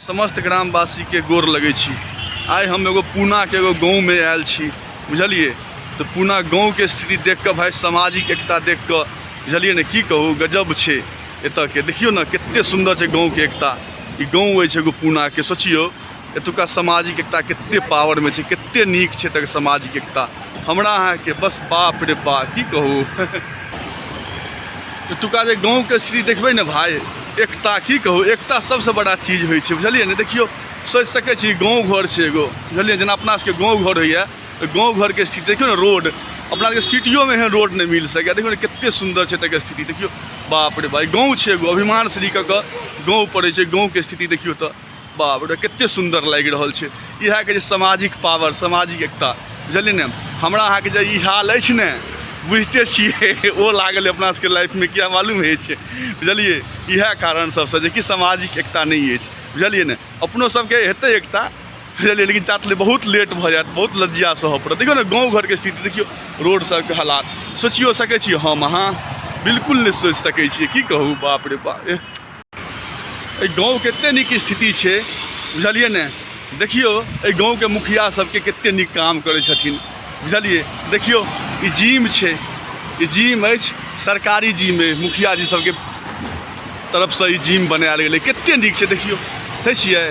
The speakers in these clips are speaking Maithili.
समस्त ग्रामवासीके गोर लगै छी। आइ हम एगो पूनाके एगो गाँवमे आयल छी, बुझलियै? तऽ पूना गाँवके स्थिति देख कऽ भाइ, सामाजिक एकता देख कऽ, बुझलियै ने, की कहू, गजब छै एतऽके। देखियौ ने कते सुन्दर छै गाँवके एकता। ई गाँव अछि एगो पूनाके। सोचियौ, एतुका सामाजिक एकता कते पावरमे छै, कते नीक छै एतऽके सामाजिक एकता। हमरा अहाँके बस बाप रे बा, की कहू, एतुका जे गाँवके स्थिति देखबै ने भाय, एकता, की कहू, एकता सबसँ बड़ा चीज होइ छै, बुझलियै ने? देखियौ, सोचि सकै छी, गाँव घर छै एगो, बुझलियै? जेना अपना सबके गाँव घर होइए, तऽ गाँव घरके स्थिति देखियौ ने। रोड अपना सबके सिटियोमे एहन रोड नहि मिल सकैए। देखियौ ने कते सुन्दर छै एतऽके स्थिति। देखियौ, बाप रे भाय, गाँव छै एगो, अभिमान श्री कऽ कऽ गाँव पड़ै छै। गाँवके स्थिति देखियौ तऽ बाप रे, कते सुन्दर लागि रहल छै। इएह कहै छै सामाजिक पावर, सामाजिक एकता, बुझलियै ने? हमरा अहाँके जे ई हाल अछि ने, बुझिते छियै, ओ लागल अपना सबके लाइफमे। किया मालूम अछि? बुझलियै, इएह कारण सबसँ जेकि सामाजिक एकता नहि अछि, बुझलियै ने? अपनो सबके हेतै एकता, बुझलियै, लेकिन ता बहुत लेट भऽ जायत, बहुत लज्जा सहऽ पड़त। देखियौ ने गाँव घरके स्थिति, देखियौ रोड सबके हालात। सोचियो सकै छी हम अहाँ? बिल्कुल नहि सोचि सकै छियै। की कहू, बाप रे बाप, एहि गाँवके एतेक नीक स्थिति छै, बुझलियै ने? देखियौ एहि गाँवके मुखिया सबके कतेक नीक काम करै छथिन, बुझलियै? देखियौ, ई जिम छै, ई जिम अछि, सरकारी जिम अइ। मुखिया जी सबके तरफसँ ई जिम बनायल गेलै। कतेक नीक छै, देखियौ। देखै छियै?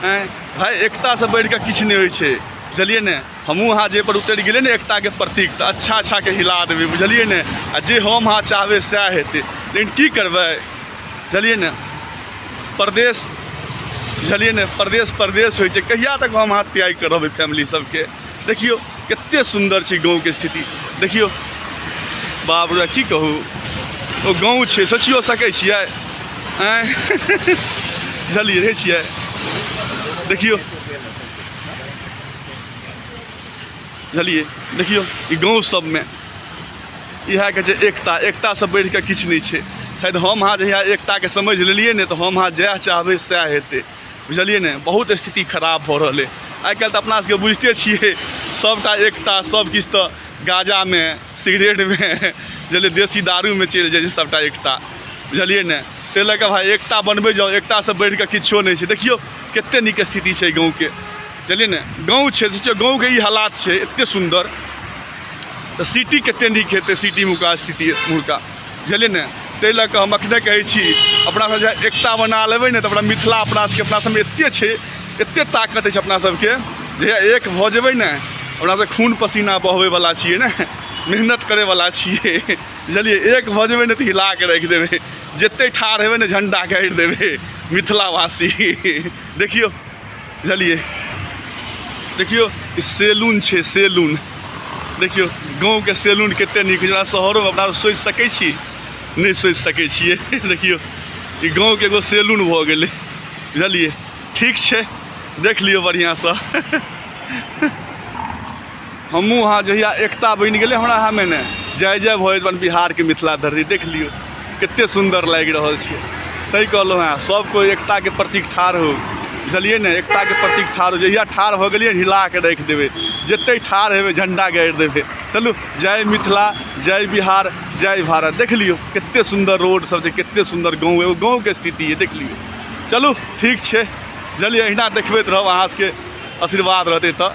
आँय भाय, एकतासँ बढ़िकऽ किछु नहि होइ छै, बुझलियै ने? हमहूँ अहाँ जाहिपर उतरि गेलियै ने एकताके प्रतीक, तऽ अच्छा अच्छाके हिला देबै, बुझलियै ने? आ जे हम अहाँ चाहबै सएह हेतै। लेकिन की करबै, बुझलियै ने, परदेश, बुझलियै ने, परदेश परदेश होइ छै। कहिया तक हम अहाँ त्याग कऽ रहबै फैमिली सबके? देखियौ कते सुन्दर छै गाँवके स्थिति। देखियौ, बाप रे, की कहू, ओ गाँव छै। सोचियो सकै छियै? आँय, बुझलियै, रहै छियै। देखियौ, बुझलियै, देखियौ ई गाँव सबमे इएह कहै छै एकता। एकतासँ बढ़ि कऽ किछु नहि छै। शायद हम अहाँ जहिया एकताके समझि लेलियै ने, तऽ हम अहाँ जएह चाहबै सएह हेतै, बुझलियै ने? बहुत स्थिति खराब भऽ रहल अइ आइ काल्हि। तऽ अपना सबके बुझिते छियै, सबटा एकता सब किछु तऽ गाँजामे, सिगरेटमे, बुझलियै, देसी दारूमे चलि जाइ छै सबटा एकता, बुझलियै ने? ताहि लऽ कऽ भाय, एकता बनबै जाउ, एकतासँ बढ़ि कऽ किछो नहि छै। देखियौ कते नीक स्थिति छै गाँवके, बुझलियै ने? गाँव छै, सोचियौ, गाँवके ई हालात छै एते सुन्दर, तऽ सिटी कते नीक हेतै, सिटीमेका स्थिति एम्हुरका, बुझलियै ने? ताहि लऽ कऽ हम एखने कहै छी, अपना सब जे एकता बना लेबै ने, तऽ अपना मिथिला, अपना सबके, अपना सबमे एते छै, एते ताकत अछि अपना सबके जे एक भऽ जेबै ने। अपना सब खून पसीना बहबैवला छियै ने, मेहनत करैवला छियै, बुझलियै? एक भऽ जेबै ने तऽ हिला कऽ राखि देबै। जते ठाढ़ हेबै ने, झण्डा गाड़ि देबै मिथिलावासी। देखियौ, बुझलियै, देखियौ, ई सैलून छै, सैलून। देखियौ गाँवके सैलून कते नीक। जेना शहरोमे अपना सोचि सकै छी? नहि सोचि सकै छियै। देखियौ, ई गाँवके एगो सैलून भऽ गेलै, बुझलियै? ठीक छै, देख लियौ बढ़िआँसँ। हमहूँ अहाँ जहिया एकता बनि गेलै हमरा अहाँमे ने, जय जय भऽ जेतै बिहारके मिथिला धरती। देख लियौ कते सुन्दर लागि रहल छै। तैँ कहलहुँ हेँ, सब कोइ एकताके प्रतीक ठाढ़ होउ, बुझलियै ने? एकताके प्रतीक ठाढ़ हो। जहिया ठाढ़ भऽ गेलियै, हिला कऽ राखि देबै। जते ठाढ़ हेबै, झण्डा गाड़ि देबै। चलू, जय मिथिला, जय बिहार, जय भारत। देख लियौ कते सुन्दर रोड सब छै, कते सुन्दर गाँव, एगो गाँवके स्थिति अइ, देख लियौ। चलू, ठीक छै, बुझलियै? अहिना देखबैत रहब, अहाँ सबके आशीर्वाद रहतै तऽ,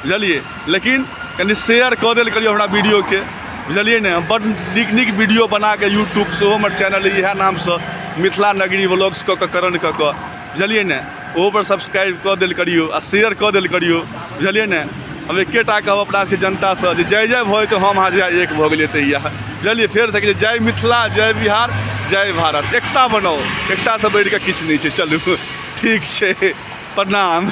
बुझलियै? लेकिन कनि शेयर कऽ देल करियौ हमरा वीडियोके, बुझलियै ने? हम बड्ड नीक नीक वीडियो बनाकऽ यूट्यूब सेहो हमर चैनल अइ इएह नामसँ, मिथिला नगरी व्लॉग्स कऽ कऽ, करण कऽ कऽ, बुझलियै ने? ओहोपर सब्सक्राइब कऽ देल करियौ आ शेयर कऽ देल करियौ, बुझलियै ने? हम एकेटा कहब अपना सबके जनतासँ जे जय जय भऽ जेतै हम अहाँ जहिया एक भऽ गेलियै तहिया, बुझलियै? फेरसँ कहै छै, जय मिथिला, जय बिहार, जय भारत। एकता बनाउ, एकतासँ बढ़िकऽ किछु नहि छै। चलू, ठीक छै, प्रणाम।